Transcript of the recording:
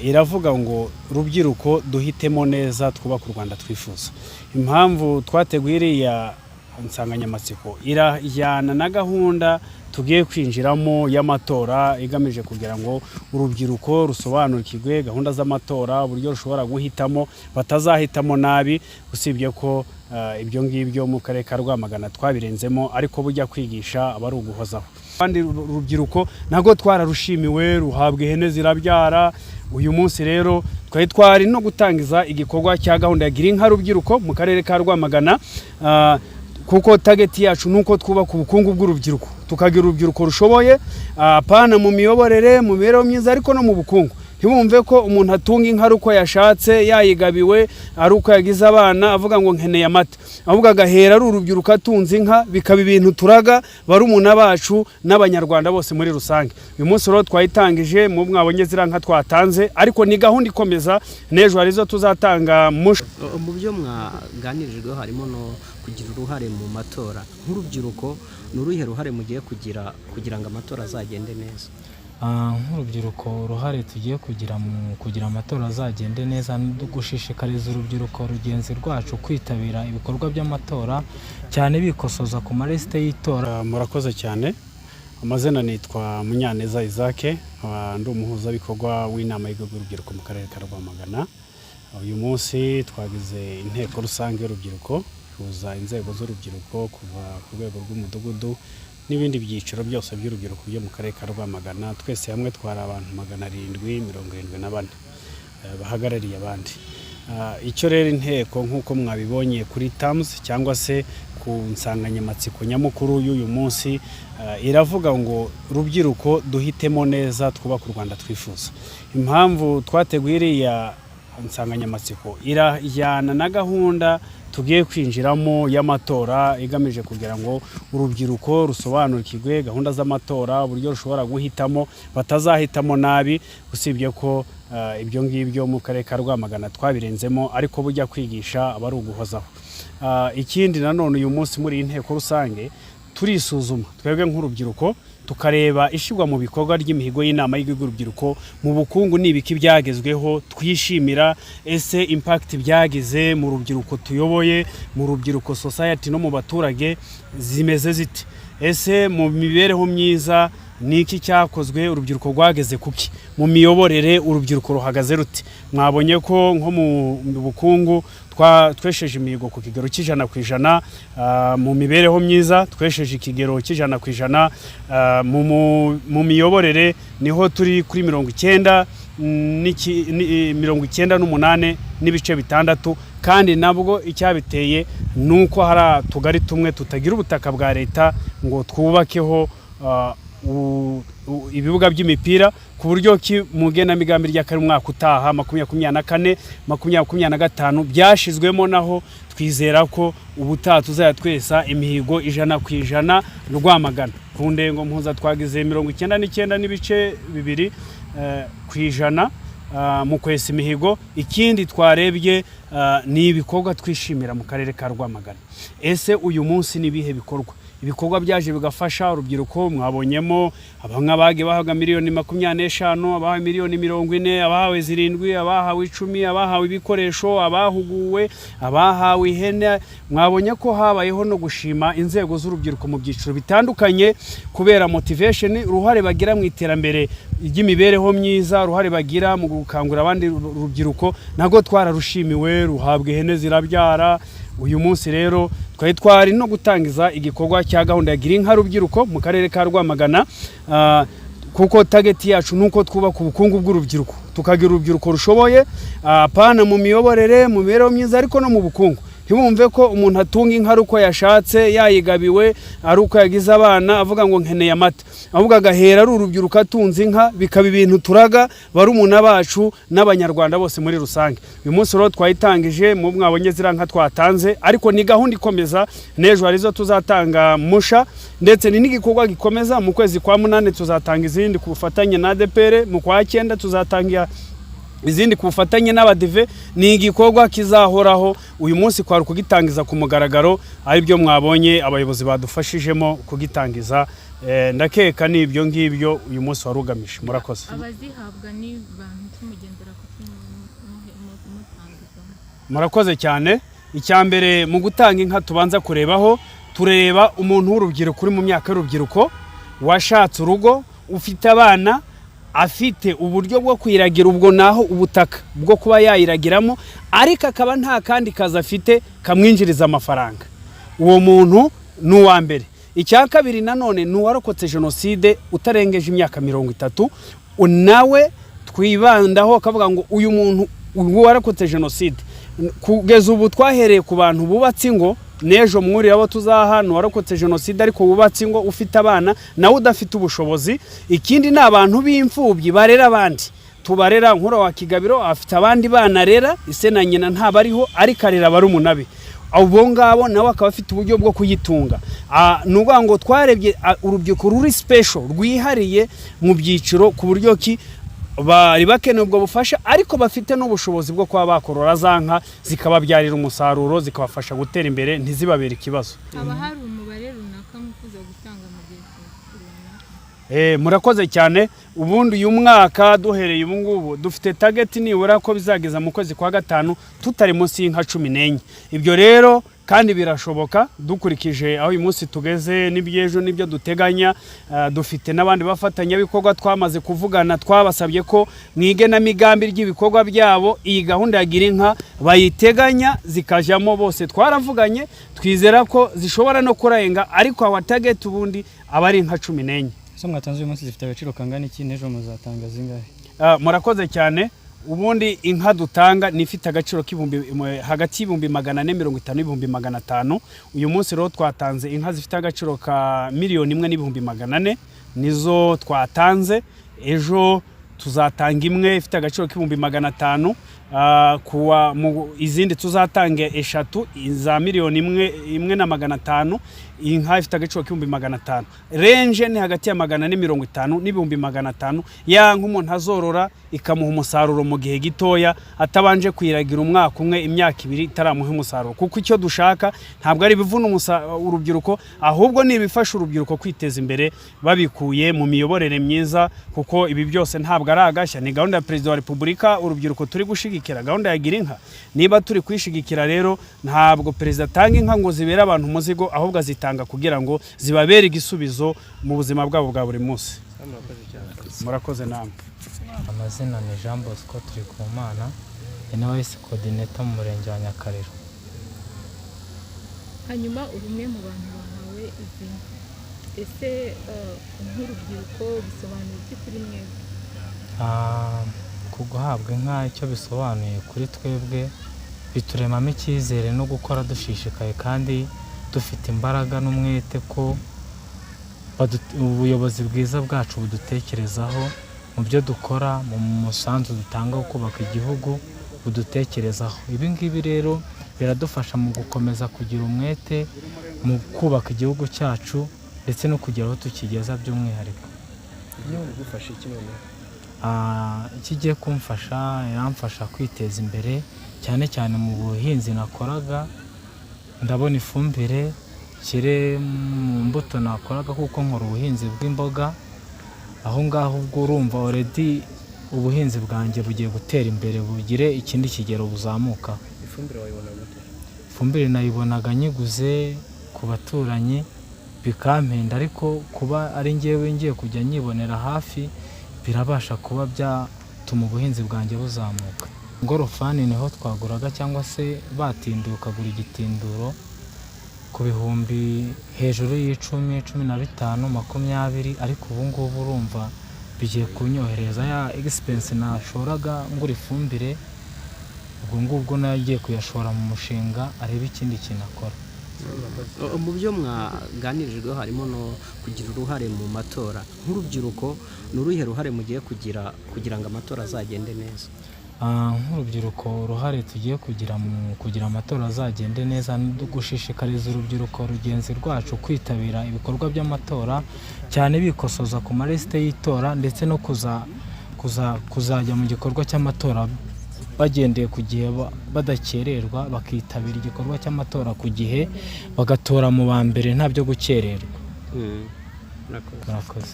Iravuga ngo: "Rubyiruko, duhitemo neza, twubake u Rwanda twifuza." Impamvu twateguye iriya nsanganyamatsiko irajyana na gahunda tugiye kwinjiramo y'amatora, igamije kugira ngo urubyiruko rusobanukirwe gahunda z'amatora, uburyo rushobora guhitamo, batazahitamo nabi. Usibye ko ibyo ngibyo mu karere ka Rwamagana twabirenzemo, ariko bujya kwigisha aba ari uguhozaho. Kandi urubyiruko ntabwo twararushimiwe, ruhabwa ihene zirabyara. Uyu munsi rero twari no gutangiza igikorwa cya gahunda ya Girinka Rubyiruko mu karere ka Rwamagana, kuko target yacu ni uko twubaka ubukungu bw'urubyiruko, tukagira urubyiruko rushoboye, apana mu miyoborere, mu mibereho myiza, ariko no mu bukungu. Ntibumve ko umuntu atunga inka ari uko yashatse, yayigabiwe, ari uko yagize abana, avuga ngo nkeneye amata, ahubwo agahera ari urubyiruko atunze inka, bikaba ibintu turaga barumuna bacu n'Abanyarwanda bose muri rusange. Uyu munsi rero twayitangije, mu mwabonye ziriya nka twatanze, ariko ni gahunda ikomeza, n'ejo hari izo tuzatanga. Mu byo mwaganirijweho harimo no kugira uruhare mu matora. Nk'urubyiruko, ni uruhe ruhare mugiye kugira kugira ngo amatora azagende neza? Nk'urubyiruko, uruhare tugiye kugira mu kugira amatora azagende neza ni gushishikariza urubyiruko rugenzi rwacu kwitabira ibikorwa by'amatora, cyane bikosoza ku malisite y'itora. Murakoze cyane. Amazina nitwa Munyaneza Isaac, nkaba ndi umuhuzabikorwa w'inama y'igihugu y'urubyiruko mu karere ka Rwamagana. Uyu munsi twagize inteko rusange y'urubyiruko ihuza inzego z'urubyiruko kuva ku rwego rw'umudugudu n'ibindi byiciro byose by'urubyiruko byo mu karere ka Rwamagana. Twese hamwe twari abantu 774 bahagarariye abandi. Icyo rero inteko, nk'uko mwabibonye kuri terms cyangwa se ku nsanganyamatsiko nyamukuru y'uyu munsi, iravuga ngo: "Rubyiruko, duhitemo neza, twubake u Rwanda twifuza." Impamvu twateguye iriya nsanganyamatsiko irajyana na gahunda tugiye kwinjiramo y'amatora, igamije kugira ngo urubyiruko rusobanukirwe gahunda z'amatora, uburyo rushobora guhitamo, batazahitamo nabi. Usibye ko ibyo ngibyo mu karere ka Rwamagana twabirenzemo, ariko bujya kwigisha aba ari uguhozaho. Ikindi nanone, uyu munsi muri iyi nteko rusange turisuzuma twebwe nk'urubyiruko, tukareba ishyirwa mu bikorwa ry'imihigo y'inama y'igihugu y'urubyiruko. Mu bukungu ni ibiki byagezweho twishimira? Ese impact byagize mu rubyiruko tuyoboye, mu rubyiruko society no mu baturage zimeze zite? Ese mu mibereho myiza ni iki cyakozwe? Urubyiruko rwageze kuki? Mu miyoborere urubyiruko ruhagaze rute? Mwabonye ko nko mu bukungu twesheje imihigo ku kigero cy'100%, mu mibereho myiza twesheje ikigero cy'100%, mu miyoborere niho turi kuri 98.6, kandi nabwo icyabiteye ni uko hari utugari tumwe tutagira ubutaka bwa leta ngo twubakeho ibibuga by'imipira, ku buryo ki mu igenamigambi ry'akarere umwaka utaha 2024 2025 byashyizwemo. Naho twizera ko ubutaha tuzajya twesa imihigo 100%. Rwamagana ku ndengo mpuza twagize 99.2% mu kwesa imihigo. Ikindi twarebye ni ibikorwa twishimira mu karere ka Rwamagana. Ese uyu munsi ni ibihe bikorwa, ibikorwa byaje bigafasha urubyiruko? Mwabonyemo bamwe bagiye bahabwa miliyoni 25, abahawe miliyoni 40, abahawe 7, abahawe 10, abahawe ibikoresho, abahuguwe, abahawe ihene. Mwabonye ko habayeho no gushima inzego z'urubyiruko mu byiciro bitandukanye kubera motivation, uruhare bagira mu iterambere ry'imibereho myiza, uruhare bagira mu gukangurira abandi rubyiruko. Ntabwo twararushimiwe, ruhabwa ihene zirabyara. Uyu munsi rero twari no gutangiza igikorwa cya gahunda ya Girinka Rubyiruko mu karere ka Rwamagana, kuko target yacu ni uko twubaka ubukungu bw'urubyiruko, tukagira urubyiruko rushoboye, apana mu miyoborere, mu mibereho myiza, ariko no mu bukungu. Ntibumve ko umuntu atunga inka ari uko yashatse, yayigabiwe, ari uko yagize abana, avuga ngo nkeneye amata, ahubwo agahera ari urubyiruko atunze inka, bikaba ibintu turaga barumuna bacu n'Abanyarwanda bose muri rusange. Uyu munsi rero twayitangije, mu mwabonye ziriya nka twatanze, ariko ni gahunda ikomeza, n'ejo hari izo tuzatanga musha, ndetse ni n'igikorwa gikomeza. Mu kwezi kwa munani tuzatanga izindi ku bufatanye na ADEPR, mu kwa cyenda tuzatanga izindi ku bufatanye n'Abadive. Ni igikorwa kizahoraho. Uyu munsi kwari kugitangiza ku mugaragaro, aribyo mwabonye abayobozi badufashijemo kugitangiza. Ndakeka ni ibyo ngibyo uyu munsi wari ugamije. Murakoze. Abazihabwa ni bantu ki? Mugendera kuki mutanga izo nka? Murakoze cyane. Icya mbere mu gutanga inka tubanza kurebaho, tureba umuntu w'urubyiruko uri mu myaka y'urubyiruko, washatse urugo, ufite abana, afite uburyo bwo kuyiragira, ubwo naho ubutaka bwo kuba yayiragiramo, ariko akaba nta kandi kazi afite kamwinjiriza amafaranga. Uwo muntu ni uwa mbere. Icya kabiri nanone ni uwarokotse jenoside utarengeje imyaka 30, nawe twibandaho, akavuga ngo uyu muntu warokotse jenoside. Kugeza ubu twahereye ku bantu bubatse ingo. N'ejo mwurira abo tuzaha ni uwarokotse jenoside ariko wubatse ingo, ufite abana, nawe udafite ubushobozi. Ikindi ni abantu b'imfubyi barera abandi, tubarera nkura wa Kigabiro, afite abandi bana arera, ise na nyina ntabariho, ariko arera barumuna be. Abo ngabo nawe akaba afite uburyo bwo kuyitunga. Ni ukuvuga ngo twarebye urubyiruko ruri special, rwihariye mu byiciro, ku buryo ki bari bakeneye ubwo bufasha ariko bafite n'ubushobozi bwo kuba bakorora za nka zikababyarira umusaruro, zikabafasha gutera imbere, ntizibabere ikibazo. Haba hari umubare runaka mwifuza gutanga mu gihe runaka? Murakoze cyane. Ubundi uyu mwaka, duhereye ubu ngubu, dufite target nibura ko bizageza mu kwezi kwa gatanu tutari munsi y'inka 14. Ibyo rero kandi birashoboka dukurikije aho uyu munsi tugeze n'iby'ejo n'ibyo duteganya. Dufite n'abandi bafatanyabikorwa twamaze kuvugana, twabasabye ko mu igenamigambi ry'ibikorwa byabo iyi gahunda ya Gira Inka bayiteganya zikajyamo. Bose twaravuganye, twizera ko zishobora no kurenga, ariko awa target ubundi aba ari inka 14. Izo mwatanze uyu munsi zifite agaciro kangana iki? N'ejo muzatanga zingahe? Murakoze cyane. Ubundi inka dutanga ni ifite agaciro k'ibihumbi hagati y'450,000 n'ibihumbi 500. Uyu munsi rero twatanze inka zifite agaciro ka 1,400,000, nizo twatanze. Ejo tuzatanga imwe ifite agaciro k'500,000. Kuwa izindi tuzatanga eshatu za 1,500,000, inka ifite agaciro k'500,000. Range ni hagati ya 450 n'ibihumbi 500, ya nk'umuntu azorora ikamuha umusaruro mu gihe gitoya, atabanje kuyiragira umwaka umwe, imyaka 2 itaramuha umusaruro, kuko icyo dushaka ntabwo ari ibivuna urubyiruko, ahubwo ni ibifasha urubyiruko kwiteza imbere babikuye mu miyoborere myiza, kuko ibi byose ntabwo ari agashya, ni gahunda ya Perezida wa Repubulika. Urubyiruko turi gushigikira gahunda ya Gira Inka. Niba turi kuyishigikira rero, ntabwo perezida atanga inka ngo zibere abantu umuzigo, ahubwo azitanga kugira ngo zibabere igisubizo mu buzima bwabo bwa buri munsi. Murakoze namwe. Amazina ni Jean Bosco Turikumana, ni na vice coordinator mu murenge wa Nyakariro. Hanyuma uri umwe mu bantu bahawe izi nka. Ese nk'urubyiruko bisobanura iki kuri mwebwe? Ku guhabwa inka, icyo bisobanuye kuri twebwe, bituremamo icyizere no gukora dushishikaye kandi dufite imbaraga n'umwete ko ubuyobozi bwiza bwacu budutekerezaho mu byo dukora, mu musanzu dutanga wo kubaka igihugu budutekerezaho. Ibi ngibi rero biradufasha mu gukomeza kugira umwete mu kubaka igihugu cyacu ndetse no kugera aho tukigeza by'umwihariko. Iyo bigufasha iki noneho? Icyo igiye kumfasha, iramfasha kwiteza imbere, cyane cyane mu buhinzi nakoraga. Ndabona ifumbire nshyire mu mbuto nakoraga, kuko nkora ubuhinzi bw'imboga aho ngaho. Ubwo urumva already ubuhinzi bwanjye bugiye gutera imbere, bugire ikindi kigero buzamuka. Ifumbire wayibona gute? Ifumbire nayibonaga nyiguze ku baturanyi bikampenda, ariko kuba ari njyewe ngiye kujya nyibonera hafi birabasha kuba byatuma ubuhinzi bwanjye buzamuka. Ingorofani niho twaguraga, cyangwa se batinduye ukagura igitinduro ku bihumbi hejuru y'icumi, 15, 20, ariko ubu ngubu urumva bigiye kunyohereza ya expense nashoraga ngura ifumbire. Ubwo ngubwo nayo agiye kuyashora mu mushinga, arebe ikindi kintu akora. Mu byo mwaganirijweho harimo no kugira uruhare mu matora. Nk'urubyiruko ni uruhe ruhare mugiye kugira kugira ngo amatora azagende neza? Nk'urubyiruko uruhare tugiye kugira mu kugira amatora azagende neza ni gushishikariza urubyiruko rugenzi rwacu kwitabira ibikorwa by'amatora, cyane bikosoza ku malisite y'itora, ndetse no kuzajya mu gikorwa cy'amatora bagendeye ku gihe, badakererwa, bakitabira igikorwa cy'amatora ku gihe, bagatora mu ba mbere, nta byo gukererwa. Murakoze. Murakoze.